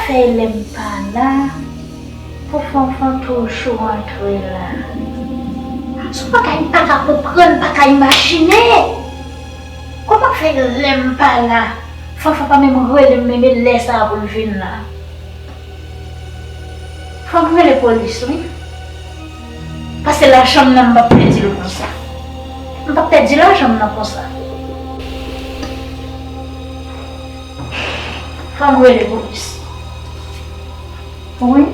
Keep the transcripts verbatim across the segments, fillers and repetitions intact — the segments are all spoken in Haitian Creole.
Fè lè m pa la, pou Fanfan toujou antre la. Se yon bagay m pa ka konprann, m pa ka imajine. Kòman fè lè m pa la, Fanfan pa menm rele m menm e lè sa a pou l vin la? Fò m rele polis, wi. Paske lajan m nan, m p ap pèdi l konsa. M p ap pèdi lajan m nan konsa. Fò m rele polis. Wi.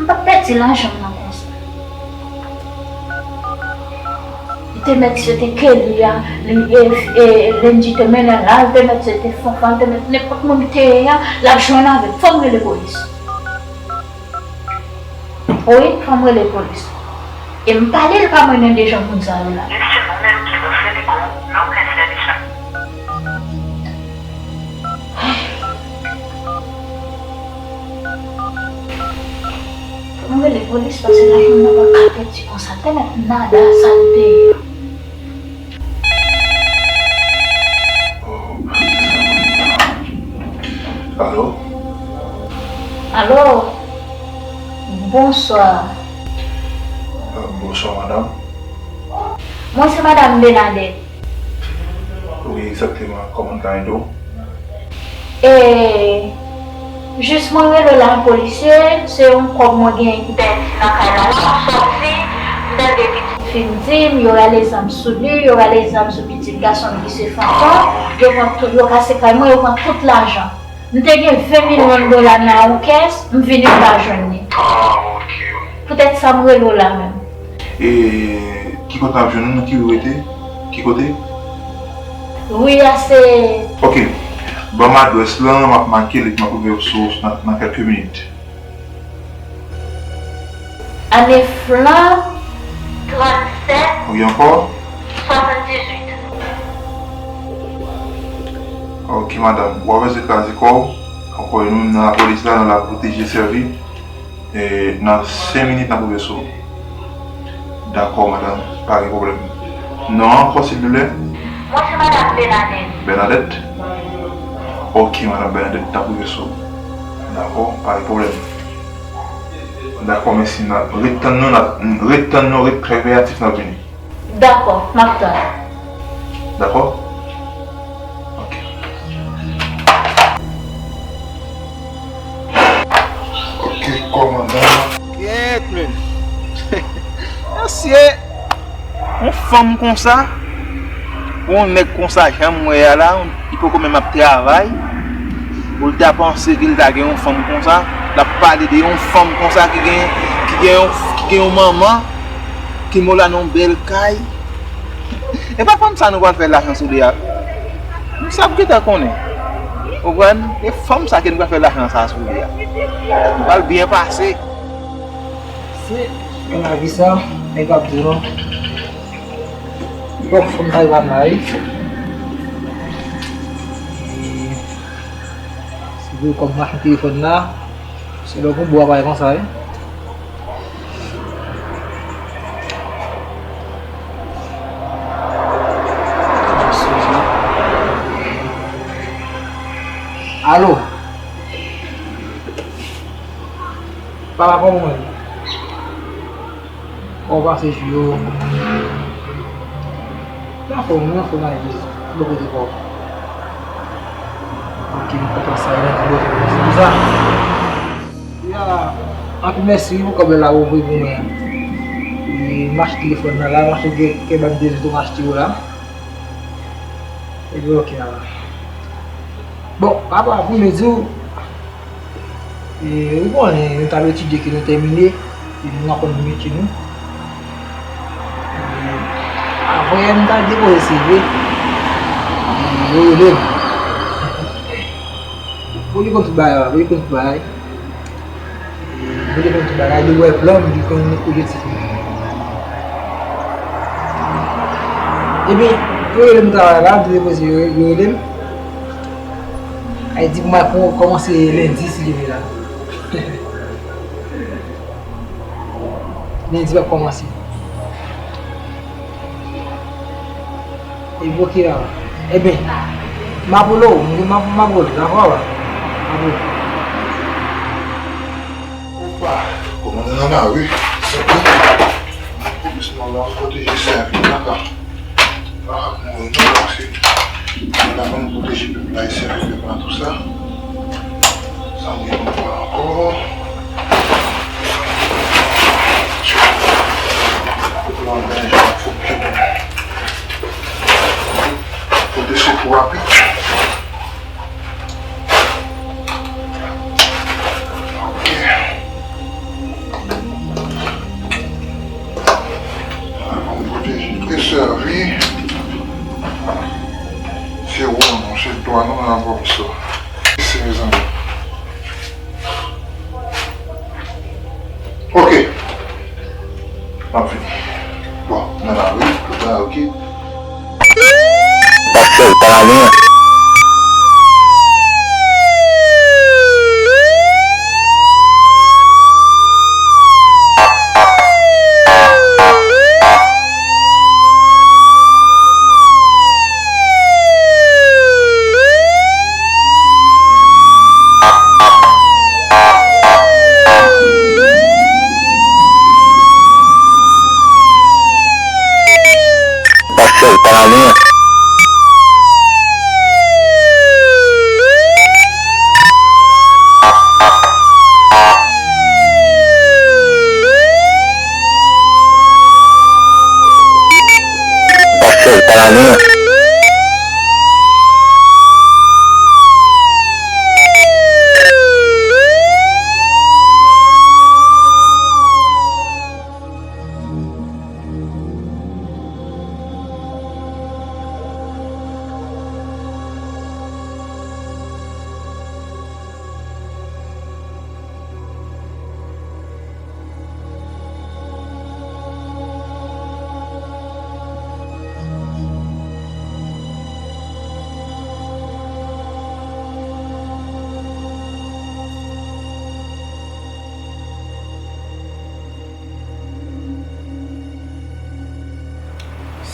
M p ap pèdi lajan m nan konsa. Li te mèt se te Kelly a, li, e, e, Lendy te mennen l la, li te mèt se te Fanfan, li te mèt nenpòt moun li te ye a, l ap jwenn avè l. Fò m rele polis. Wi, fò m rele polis. E m pale l pa mennen de jan moun sa yo la. Mesye, nou menm ki nan Senego, nou prensè deja. Fò m rele polis paske lajan m nan pa ka pèdi konsa. Tèlè nada sa l te ye. Alo? Alo? Bonswa. Ah, bonswa, madanm. Mwen se madanm Bernadette. Wi, egzakteman. Kòman m ka ede w? E, jis mwen rele w la, polisye, se yon kòb mwen genyen ki pèdi nan kay la. Lè m sòti, m tande pitit fi m di m, yo rale zam sou li, yo rale zam sou pitit gason m ki se Fanfan, yo pran tout, yo kase kay mwen, yo pran tout lajan. M te gen ven milyon dola nan yon kès, m vini m pa jwenn li. Ah, ok. Poutèt sa m rele w la menm. E ki kote n ap jwenn ou? Nan ki ri w rete? Ki kote? Ri a se. Ok. Ban m adrès lan, m ap make l epi m ap rive sou ou nan, nan kèlke minit. Aneflan trannsèt. Wi, ankò? Swasanndizuit. Ok, madanm. W ap rete kraze kò w. Ankò, e nou menm nan lapolis la, nou la pou pwoteje, sèvi. E, nan senk minit, n ap rive sou ou. Dakò, madanm, pa gen pwoblèm. Non an ankò, silvouplè? Mwen se madanm Bernadette. Bernadette? Ok, madanm Bernadette, n ap rive sou ou. Dakò, pa gen pwoblèm. Dakò, mèsi. N ap ret tann nou, n ap ret tann nou, ret trè veyatif, n ap vini. Dakò, m ap tann. Dakò? Ok. Ok, kòmandan. Kèt, men. Mesye, yon fanm konsa, yon nèg konsa, jan m wè a la, li poko menm ap travay. Pou l ta panse ke l ta gen yon fanm konsa, l ap pale de yon fanm konsa ki gen, ki gen yon, ki gen yon manman, ki mole nan yon bèl kay. E pa fanm sa nou pral fè lajan sou li a. M sa ap gentan konnen. Ou konprann? E fanm sa ke nou pral fè lajan sa sou li a. Nou pral byen pase. Se nan lavi sa, nèg ap di non. Bon, fanm sa yo pa mal, wi. Se pou kòb machin telefòn la. Se lè w gon bò aparèy konsa, wi. Alo. Papa, kòman w ye? Kòman w pase jou yo? Mwen anfòm, mwen anfòm, Ayiti. Bò kote pa w? Ok, m kontan sa, e nan ki bò kote w pase konsa? Ya, anpil mèsi pou kòb la ou voye pou mwen an. E, m achte telefòn nan la, m achte gen, gen bann de tou m achte yo la. Epi ok la. Bon, papa, pou m di w, e, ou konnen, nou t ap etidye ke nou tèmine, e nou aprann pou metye nou. E, avanyè m t al depoze C V, e, yo rele m. Pou li konn tout bagay la, pou li konn tout bagay. Li te konn tout bagay, li wè plan m, li konn objektif mwen. Epi, yo rele m travay la, m te depoze, yo, yo rele m. Ay di pou mwen pou kòmanse lendi, si Dye vle la. Lendi w ap kòmanse. E bloke la. Ebyen, m ap rele w, m ap, m ap rele w, dakò, papa? M ap rele w. Nan lari, se pou polis nou la pwoteje sèvis la. Pa ap mouri non, paske nou la pou nou pwoteje pèp la e sèvi pèp la tou sa. Sa m gen pou m fè ankò. Pèp la an danje, fòk nou pote sekou rapid. Ok. Bon, pwoteje, presève. Se wòl nou, se dwa nou nan vòlso. Se mezanmi. Ok. M ap vini. Bon, nan lari, tout la, ok. Pastè, pa la lwen. Pastè, pa la lwen. Pastè, pa la lwen.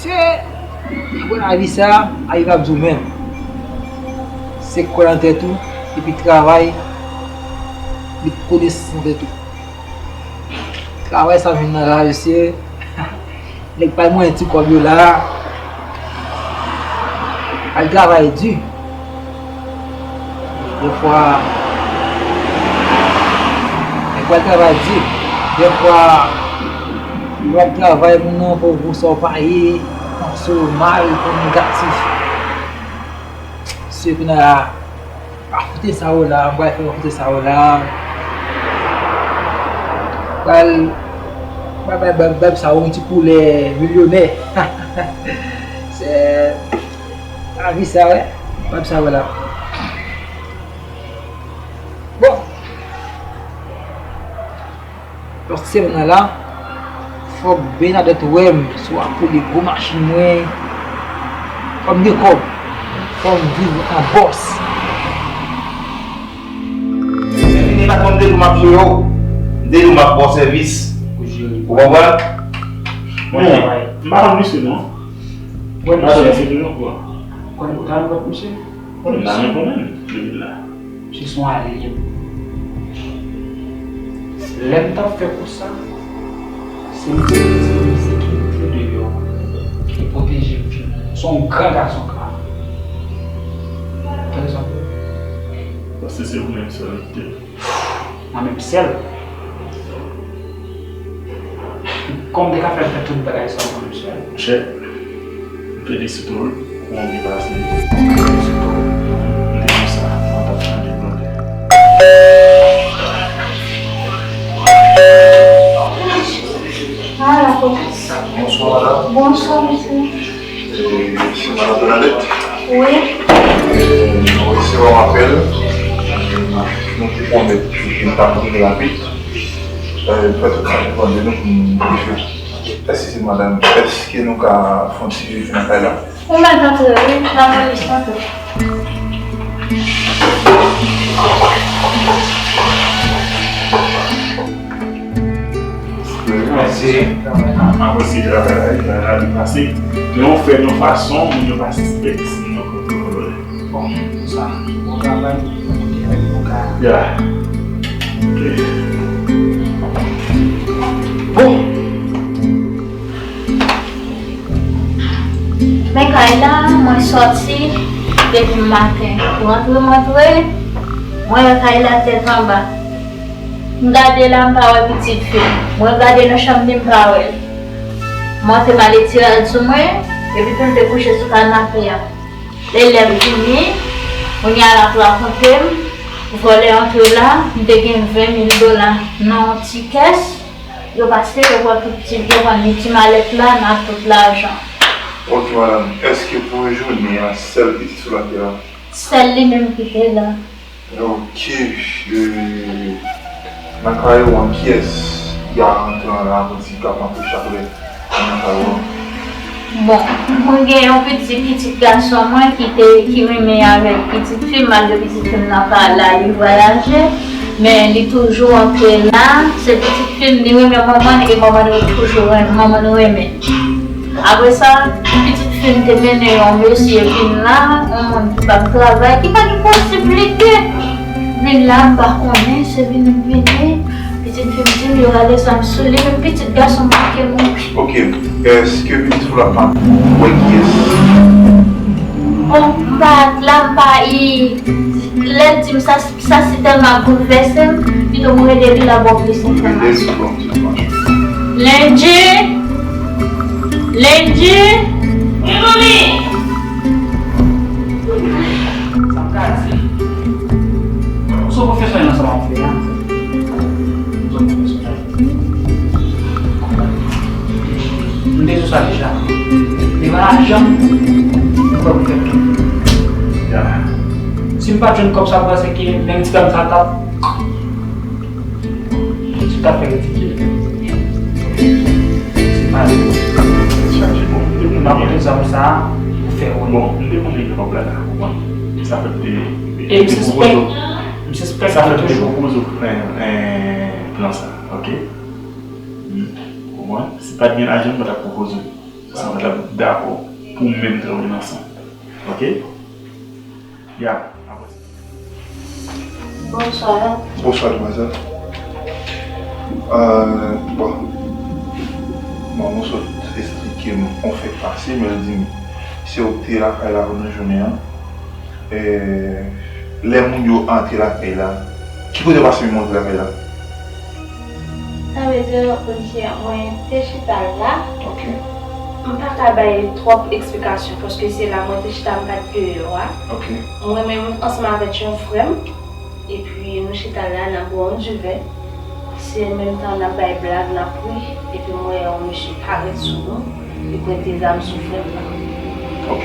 Se, apre lavi sa, a li p ap di w menm. Se kwè nan tèt ou, epi travay, met konesans nan tèt ou. Travay sa vin nan la, mesye. Nèg pa mwen ti kòb yo la. Al travay di. Defwa, nèg pral travay di. Defwa, lè w ap travay, moun nan fè w gwo sa w pa ye, panse w mal, fè w negatif. Se kounye a, pa foute sa w la, m pral fè w foute sa w la. Pral, pral bay bab, bab sa w yon ti koulè milyonè. Se lavi sa, wi. Bab sa w la. Bon. Lòt semèn nan la, fòk Bènadèt wè m, si w ap koule gwo machin mwen, fò m gen kòb, fò m viv an bòs. Men vini pa konn de jou m ap jere w, de jou m ap ba w sèvis. Ou konprann? Men, m pa konn misye non. M pa konn misye. Konnen ou ta nan kont misye? Wi, m ta nan kont misye depi la. Misye se yon alye m. Lè m t ap fè kou sa, se misye ki di m se ki mete deyò, ki pwoteje m. Se yon gran gason ka. Tande sa. Paske se ou menm sèl ki te. Mwen menm sèl. Kòman m te ka fè fè tout bagay sa mwen menm sèl? Monchè, m felisite w wi pou yon byen pase. M felisite w. M te konsa, mwen t ap chanje plan de. Ah, lapolis. Bonswa, madanm. Bonswa, mesye. E, se madanm Bènadèt? Wi. E, nou resevwa yon apèl. Nou te pwomèt nou t ap vini rapid. E, fè tout sa depann de nou pou nou rive. Èske se madanm, èske nou ka fè yon ti vizit nan kay la? Ou mèt antre, wi, lapolis antre. Mèsi. Apresye travay la, travay la byen pase. Men w fè l yon fason, moun yo pa sispèk si nou nan kont vòlè. Bon, sa, bon travay, bon travay, bon travay. Ya. Ok. Kay la, mwen sòti depi maten. Rantre, m rantre, mwen wè kay la tèt anba. M gade la, m pa wè pitit fi m. Mwen gade nan chanm li, m pa wè l. M antre, m ale tire l sou mwen, epi tou l te kouche sou kanape a. Lè lè m vini, kounye a l ap rakonte m, vòlè antre la, m te gen ven mil dola nan yon ti kès, yo pase, yo pran tout ti, yo pran ti malèt la, nan tout lajan. Ok, madanm, èske pou jounen an, sèl pitit sou la te la? Sèl li menm ki te la. Ok, euh, nan kay ou an, kiyès ki a rantre an la, konn si k ap rantre chak lè nan kay ou an? Bon, mwen gen yon pitit, pitit gason mwen ki te, ki renmen avèk pitit fi m, malgre pitit fi m nan pa la, li vwayaje, men li toujou antre la. Se pitit fi m, li renmen manman l e manman l toujou renmen, manman l renmen. Apre sa, pitit fi m te mennen yon mesye vin la, yon moun ki p ap travay, ki pa gen posiblite vin la, m pa konnen, se vini m vini. Pitit fi m di m yo rale zam sou li, menm pitit gason m manke mouri. Ok, èske pitit ou la pa wè kiyès? Bon, m pa la, m pa, i, lè l di m sa, sa si tèlman ap boulvèse m, pito m rele li, l ap ba w plis enfòmasyon. Lendji! Lendji! Wi, manmi! Sa m ka di, se yon pwofesyonèl nan sa w ap fè a. Se yon pwofesyonèl. M te di w sa deja. Li pa lajan m kwè pou fè tout. Si m pa t jwenn kòb sa, m panse ke nèg ti dam sa t ap, ti t ap fè ridikil. Se pa vre. M pa pote zam sa pou fè wonè. Bon, m te konnen gen kòb la, la, ou konprann? Sa fè m te, e m te pwopoze w. M sispèk, m sispèk toujou. Sa fè m te pwopoze w plan sa, ok? Hmm. Ou konprann? Si pa t gen lajan, m pa t ap pwopoze w. Si m pa t ap dakò pou menm travay ansanm. Ok? Ya, apre sa. Bonswa. Bonswa, demwazèl. Euh, bon. Manman sot esplike m yon fèt pase, men l di m, se ou k te lakay la pandan jounen an. Eh, lè moun yo antre lakay la, ki kote w pase menm antre lakay la? Sa vle di, mesye, mwen te chita la. Ok. M pa ka bay twòp eksplikasyon, paske se la mwen te chita, m pa t deyò a. Ok. Mwen menm, ansanm avèk yon frè m, epi nou chita la, n ap bwè yon diven. Se menm tan n ap bay blag, n ap ri, epi m wè yon mesye parèt sou nou, li pote zam sou frè m nan. Ok.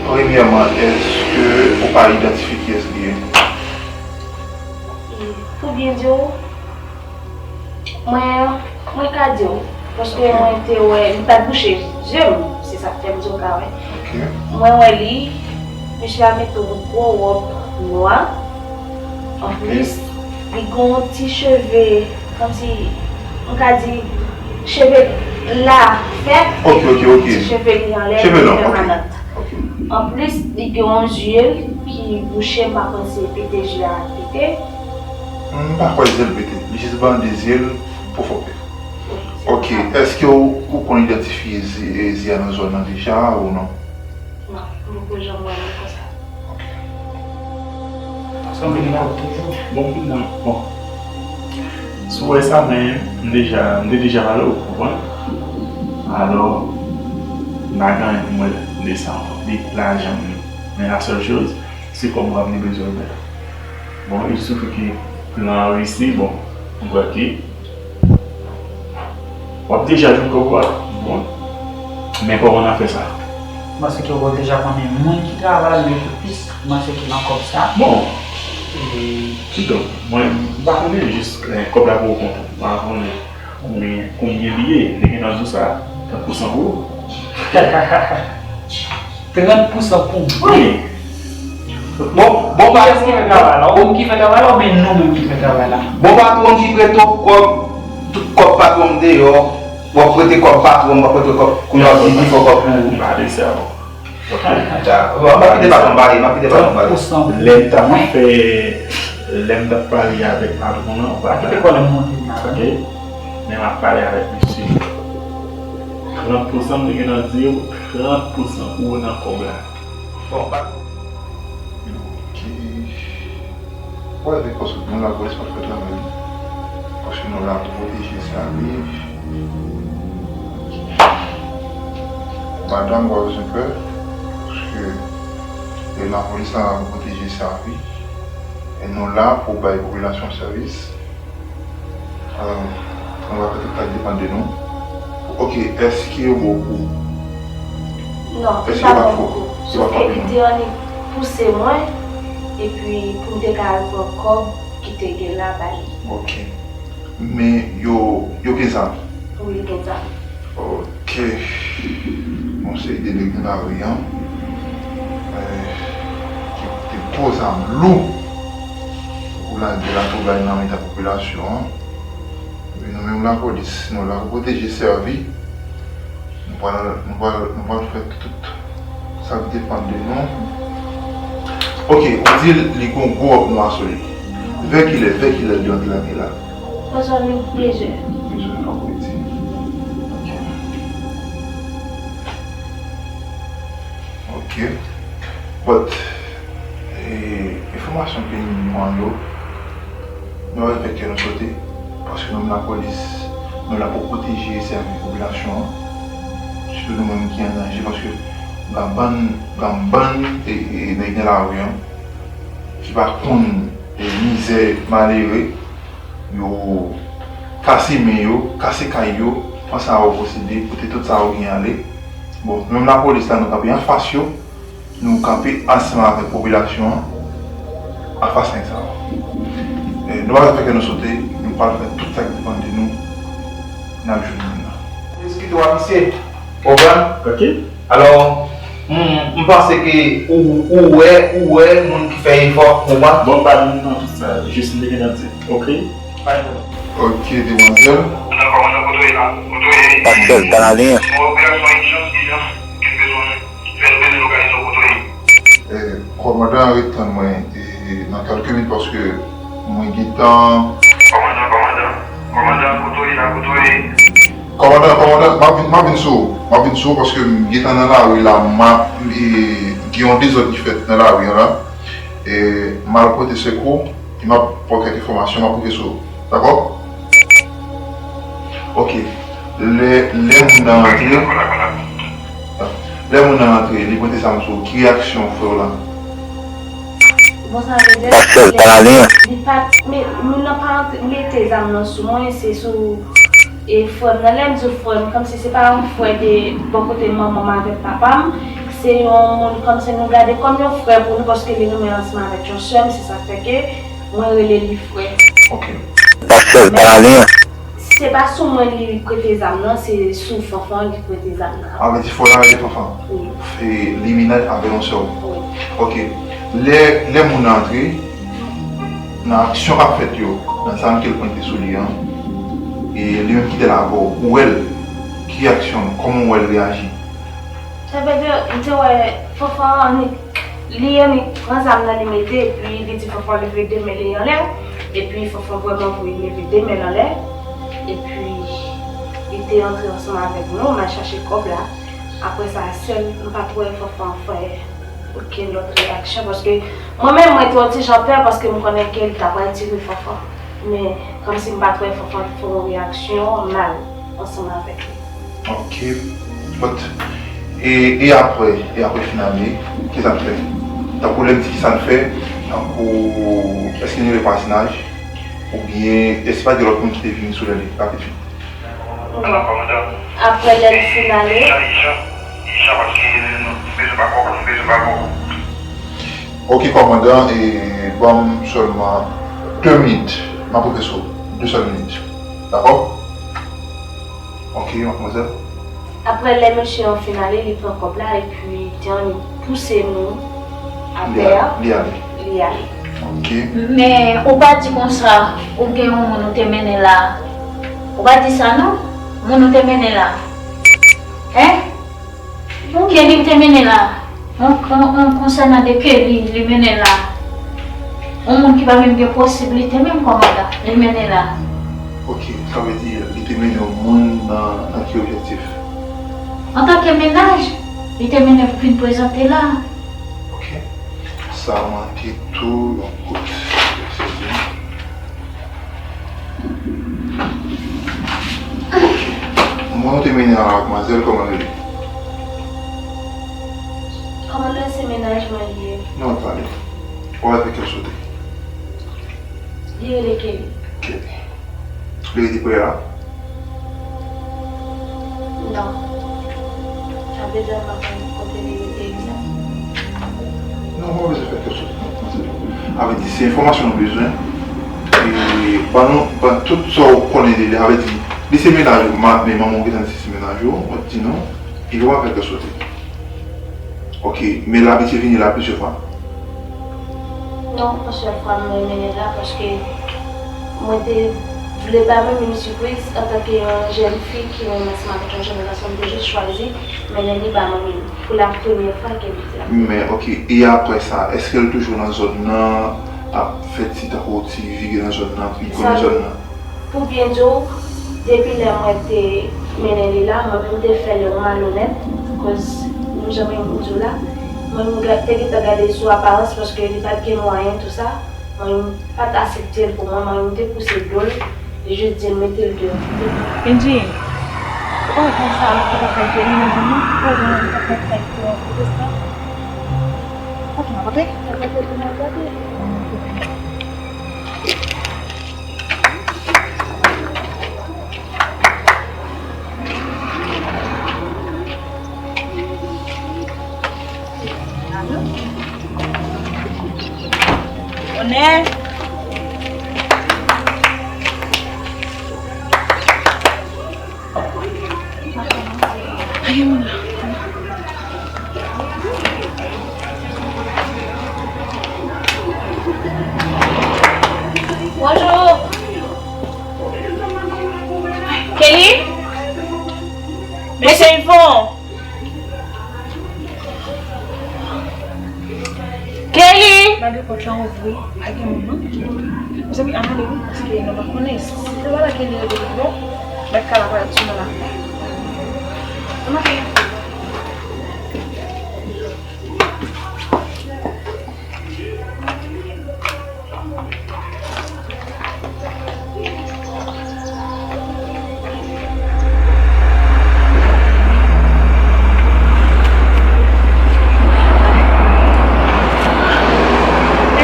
Premyèman, èske ou ka idantifye kiyès li ye? Pou byen di w, mwen, mwen ka di w, paske mwen te wè, li pa t bouche zye m, se sa k fè m di w ka wè. Ok. Mwen wè li, misye a mete yon gwo wòb nwa. Anplis, li gen yon ti cheve, kòmsi, m ka di, cheve la fèt, ok, ok, ok, ti cheve li anlè, cheve long, ok, pèmanant. Ok. Anplis, li gen yon zye l ki bouche, m pa konn si l pete, zye a pete. M pa kwè zye l pete, li jis bande zye l pou fòkè. Ok, èske ou, ou konn idantifye zye, zye a nan zòn nan deja ou non? Non, m poko janm wè moun konsa. Ok. Sanble gen kòb toujou. Bon, pou mwen, bon. Si w wè sa, men m deja, m te deja pale w, ou konprann? Alò, m pa gen anyen pou mwen de sa ankò. De lajan m. Men la sèl choz, se kòb ou ap ni bezwen mwen. Bon, e jis le fèt ke plan an reyisi, bon, m kwè ke w ap deja jwenn kòb ou a, bon. Men kòman n a fè sa? M panse ke w deja konnen moun ki travay, men ki plis, m panse ke nan kòb sa. Bon. E kidonk, mwen, m pa konnen jis, eh, kòb la pou w kont ou. M pa konnen konbyen, konbyen li ye. Li gen nan di w sa, trant pou san pou ou. Trant pou san pou mwen. Wi. Bon, bon patwon. Kiyès ki fè travay la? Ou menm ki fè travay la oubyen nou menm ki fè travay la? Bon patwon ki prete w kòb, tout kòb patwon m deyò, w ap prete kòb patwon, w ap prete kòb, kounye a w ap di li fè kòb pou ou. M pa de sa, bon. Ok. Dakò. M ap kite patwon pale, m ap kite patwon pale. Lè m t ap fè, lè m t ap pale avèk patwon an, ou pa ta. Kite kòlè m monte la. Ok. Men m ap pale avèk misye. Trant pousan, m te gentan di w, trant pousan ou nan kòb la. Bon, pa. Ok. Wè, avèk paske moun lapolis pa fè travay li. Paske nou la pou pwoteje sa li. Madanm, pa bezwen pè. Paske e lapolis la pou pwoteje sa vi. E nou la pou bay popilasyon sèvis. Alò, nou va fè tout sa k depann de nou. Ok, èske yo ba w kou? Non, li pa ban m kou. Sòf ke li te annik pouse mwen, epi pou m te ka al pran kòb ki te gen la ba li. Ok. Men yo, yo gen zam? Wi, yo gen zam. Ok. Yon seri de nèg nan lari an, eh, ki pote gwo zam lou pou lage latwoublay nan mitan popilasyon an. Epi nou menm lapolis, nou la pou pwoteje, sèvi. Nou pral, nou pral, nou pral fè tout sa k depann de nou. Ok, ou di li gon gwo wòb nwa sou li. Vè kilè, vè kilè li antre lakay la? Pòs la vin plizyè. Plizyè, ok, di. Ok. Ok. But, e, enfòmasyon ke nou an yo, nou wè fè kè nou sote, paske nou menm lapolis, nou la pou pwoteje e sèvi popilasyon an, sitou nou menm ki an danje, paske gen bann, gen bann, e, e, nèg nan lari an, ki pa konn, e, mizè malere, yo kase men yo, kase kay yo, pran sa yo posede, pote tout sa yo gen ale. Bon, nou menm lapolis la, nou kanpe anfas yo, nou kanpe ansanm avèk popilasyon an, anfas nèg sa yo. E, nou pa fè kè nou sote, nou pral fè tout sa k depann de nou, n ap jwenn moun nan. Eskize w, misye. Konprann? Ok. Alò, m, m panse ke ou, ou wè, ou wè moun ki fè efò, konprann? Bon, pa vin nan tout sa, jis m te gentan di. Ok? Pa gen pwoblèm. Ok, demwazèl. Kòmandan, kòmandan, kote w ye la? Kote w ye? Pascal, pa nan liy an. Yon operasyon ijans, ijans, ke n bezwen fè, nou bezwen lokalize w, kote w ye? Eh, kòmandan an ret tann mwen, eh, nan kèlke minit paske mwen gentan. Kòmandan, kòmandan, kòmandan, kote w ye la, kote w ye? Kòmandan, kòmandan, m ap vin, m ap vin sou ou, m ap vin sou ou paske m gentan nan lari la, m ap, eh, gen yon dezòd ki fèt nan lari an la. Eh, m al pote sekou, e m ap pran kèk enfòmasyon, m ap rive sou ou. Dakò? Ok. Lè, lè moun nan antre, lè moun nan antre, li pote zam sou ou, ki reyaksyon frè w la? Bon, sa vle di, Pascal, pa nan liy an. Li pa, men, moun nan pa antre, mete zam nan sou mwen, se sou, e, frè m nan. Lè m di frè m, kòmsi se pa yon frè de bò kote manman m avèk papa m, se yon moun kòmsi nou gade kòm yon frè pou nou, paske li renmen ansanm avèk yon sè m, se sa k fè ke mwen rele li frè. Ok. Pascal, pa nan liy an. Se pa sou mwen li prete zam nan, se sou Fanfan li prete zam nan. A vle di frè w la rele Fanfan? Wi. E li mennaj avè yon sè w? Wi. Ok. Lè, lè moun nan antre, nan aksyon k ap fèt yo, nan zam ke l pwente sou li an, e li menm ki te la avè w, ou wè l, ki aksyon l, kòman w wè l reyaji? Sa vle di, m te wè Fanfan annik, li annik pran zam nan li mete, epi li di Fanfan leve de men li anlè, epi Fanfan vrèman vre leve de men l anlè, epi li te antre ansanm avèk nou, m al chache kòb la. Apre sa, sèl, m pa t wè Fanfan fè okenn lòt reyaksyon, paske mwen menm, mwen te yon ti jan pè, paske m konnen ke l ta pral tire Fanfan. Men, kòmsi m pa t wè Fanfan fè yon reyaksyon mal ansanm avèk li. Ok. But, e, e apre, e apre finale, kisa n fè? Tankou lè m di kisa n fè, tankou, èske nou rele vwazinaj? Oubyen, èske pa gen lòt moun ki te vini sou lè li, rapid vit? Apre lè n finale. Ok, kòmandan, e ban m sèlman de minit. M ap rive sou ou. De sèl minit. Dakò? Ok, madmwazèl. Apre lè mesye an fin ale, li pran kòb la epi li te annik pouse nou atè a. Li ale. Li ale. Ok. Men ou pa di konsa, ou gen yon moun ou te mennen la. Ou pa di sa non, moun ou te mennen la. Hein? Kelly ou te mennen la. On, on, on konsènan de Kelly, li mennen la. On moun ki pa menm gen posiblite menm kòmandan, li mennen la. Ok, sa vle di li te mennen yon moun nan, nan ki objektif? Te mennaj, li te mennen pou vin prezante la. Ok. Sa manke tou yon kout. Mwen ou te mennen an ak manzèl, kòman li rele? Kòmandan, se mennaj mwen li ye. Non, pale. Ou avèk kèl sote? Li rele Kelly. Kelly. Li rete prè a? Non. Sa vle di, m pa konn kote li rete egzak. Non, ou pa bezwen fè kèl sote, non. Sa vle di, se enfòmasyon nou bezwen. E ban nou, ban tout sa ou konnen de li. Sa vle di, li se mennaj ou, ma-, men manman ou gentan di se mennaj ou, ou di nou, e ou pa fè kèl sote. Ok, men l abitye vini la plizyè fwa? Non, yon sèl fwa mwen mennen l la, paske mwen te vle bay mwen menm sipriz antanke yon jèn fi ki renmen ansanm avèk yon jèn gason, m te jis chwazi mennen li ba mwen menm. Pou la premyè fwa ke li di la. Men, ok, e apre sa, èske l toujou nan zòn nan, ap fè ti, tankou ti vire nan zòn nan, pi konn zòn nan? Pou byen di w, depi lè mwen te mennen li la, mwen menm te fè l yon malonèt, koz menm jan mwen di w la, mwen menm ga-, te gentan gade l sou aparans paske li pa t gen mwayen tou sa, mwen menm pa t aksepte l pou mwen, mwen menm te pouse do l, li jis di l mete l deyò. Kendji, ou pa konn sa, ou pa fè Kelly nan zòn nan, ou pa konn sa k ap fèt pou yon pwotestan. Ok, mwen pote. Onè. Bonjou. Kelly? Mesye Yvon. Kelly! Malgre pòt la ouvri, pa gen moun non. Mezanmi, ann ale wi, paske nou pa konnen. Si se pa la Kelly rete wi, bon, mèt kay la parèt sou nou la. Ann ale.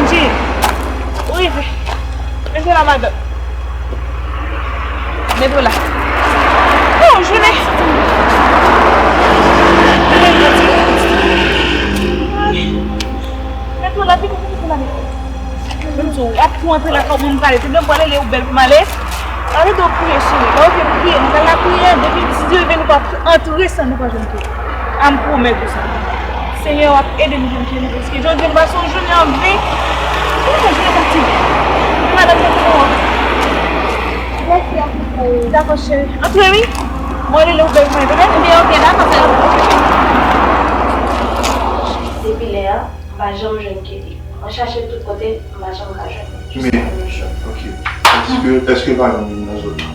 Angie, ou rive. Angie la, madanm. Met w la. Oh, jounen. Met w la, vini, vini, vini. Menm si w ap tou antre lakay ou pou m pale, te byen m pale, lè ou bèl pou m ale. Ale, do priye, cheri. Lè ou te priye, nou pral lapriyè, depi dis rive, nou pa antre san nou pa jwenn Kelly. A m pwomèt ou sa. Senyè w ap ede nou jwenn Kelly, paske jodi a nou pase yon jounen an ven. Ou konn jounen fatige. Epi madanm nan te bon. Dakò, cheri. Antre, wi. Mwen rele ou bèl mwen, tande? Ebyen, ok, dakò, sè. Depi lè a, m pa janm jwenn Kelly. Mwen chache tout kote, m pa janm ka jwenn li. Men, ok. Èske, èske l pa janm vin nan zòn nan?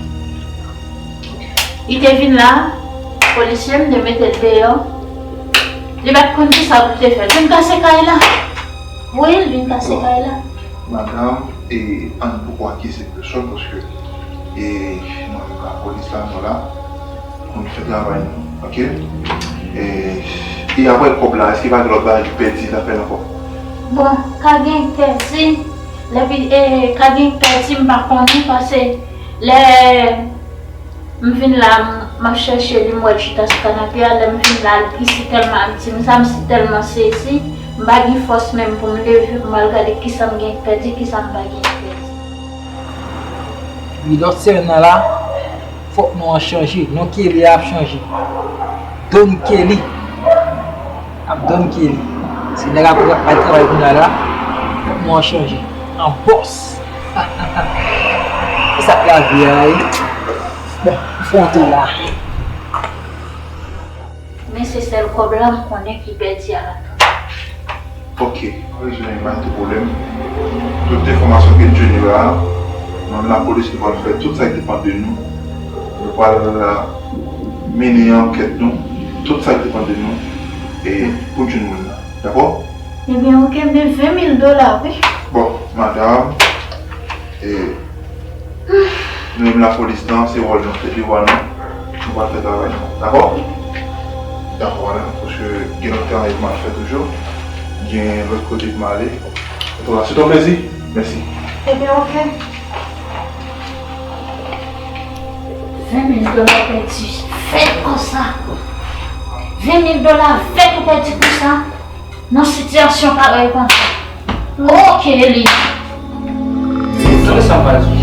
Li te vin la, polisye, m te mete l deyò. Li pa t konn kisa pou l te fè. L vin kase kay la. Wi, l vin kase kay la. Madanm, e, ann poko akize pèsòn, paske, e, mwen menm lapolis la, nou la pou n fè travay nou, ok? E, e apre kòb la, èske pa gen lòt bagay ki pèdi nan fè l ankò? Bon, ka gen pèdi, lè pi, e, ka gen pèdi, m pa konnen, paske lè m vin la, m, m ap chèche li, m wè l chita sou kanape a, lè m vin la, li si tèlman ap di m sa, m si tèlman sezi, m pa gen fòs menm pou m leve, pou m al gade kisa m gen pèdi, kisa m pa gen pèdi. Wi, lòt semèn nan la, fòk non an chanje. Non Kelly a ap chanje. Don Kelly. Ap Don Kelly. Se nèg ap, ap travay kounye a la. Fòk non an chanje. An bòs. Se sa k lavi a ye. Bon, m fè yon tou la. Men se sèl kòb la m konnen ki pèdi a ladan. Ok, pa bezwen, pa gen pwoblèm. Tout enfòmasyon ke n jwenn yo la, nou menm lapolis, nou pral fè tout sa ki depann de nou. Nou pral, euh, mennen ankèt nou. Tout sa k depann de nou, e pou jwenn moun nan. Dakò? Ebyen, oke, men ven mil dola, wi. Bon, madanm, e nou menm lapolis lan, se wòl nou, se devwa nou. Nou pral fè travay nou. Dakò? Dakò, madanm, paske gen lòt travay pou m al fè toujou. Gen lòt kote pou m ale. Antouka, se ton plezi. Mèsi. Ebyen, oke. Ven mil dola pèdi fèt konsa. Ven mil dola fèt ou pèdi konsa. Nan sitiyasyon parèy konsa. Oke, li. Tande sa m pral di.